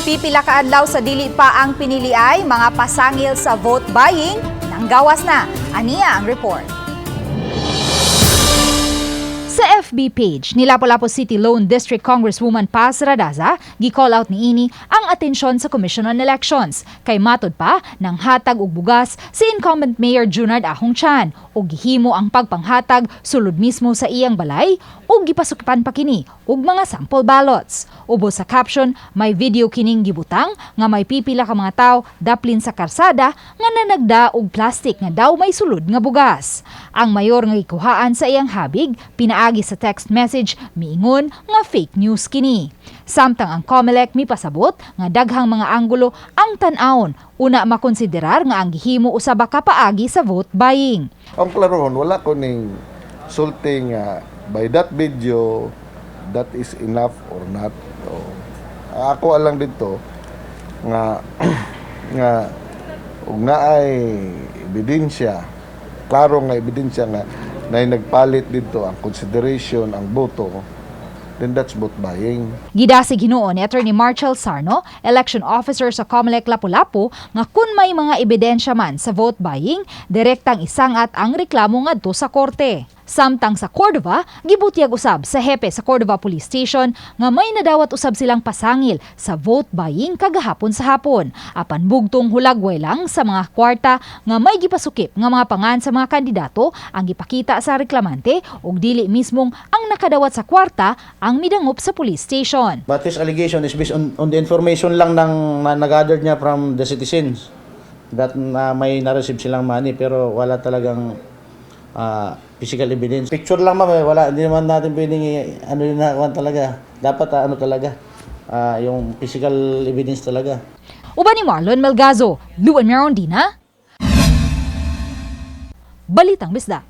Pipila ka adlaw sa dili pa ang piniliay, mga pasangil sa vote buying, nanggawas na. Aniya ang report. Sa FB page ni Lapu-Lapu City Lone District Congresswoman Paz Radaza, gi-call out niini ang atensyon sa Commission on Elections. Kay matod pa nang hatag og bugas si incumbent Mayor Junard Ahong Chan ug gihimo ang pagpanghatag sulod mismo sa iyang balay ug gipasukipan pa kini og mga sample ballots. Ubos sa caption, may video kining gibutang nga may pipila ka mga tawo daplin sa karsada nga nanagda og plastic nga daw may sulod nga bugas. Ang mayor nga gikuhaan sa iyang habig pinaagi sa text message miingon nga fake news kini. Samtang ang COMELEC mipasabot nga daghang mga anggulo ang tan-awon una makonsiderar nga ang gihimo usaba ka paagi sa vote buying. Ang klarohon, wala ko ning sulti nga by that video, that is enough or not. So, ako alang dito nga nga ug nga ay ebidensya, klaro nga ebidensya nga na nagpalit dito ang consideration, ang boto, then that's vote buying. Gidasig hinuon ni Attorney Marshall Sarno, election officer sa COMELEC Lapu-Lapu, nga kung may mga ebidensya man sa vote buying, direktang isangat ang reklamo ngadto sa korte. Samtang sa Cordova, gibutyag usab sa hepe sa Cordova Police Station nga may nadawat usab silang pasangil sa vote buying kagahapon sa hapon. Apan bugtong hulagway lang sa mga kwarta nga may gipasukip nga mga pangan sa mga kandidato ang gipakita sa reklamante ug dili mismong ang nakadawat sa kwarta ang midangop sa police station. But his allegation is based on the information lang ng na nag-gather niya from the citizens that na may na-receive silang money, pero wala talagang physical evidence. Picture lang, ma'am, eh, wala, hindi naman natin pwedeng ano yun na kuwan talaga. Dapat ano talaga, yung physical evidence talaga. Uban ni Marlon Melgazo, Luan Merondina, Balitang Bisdak.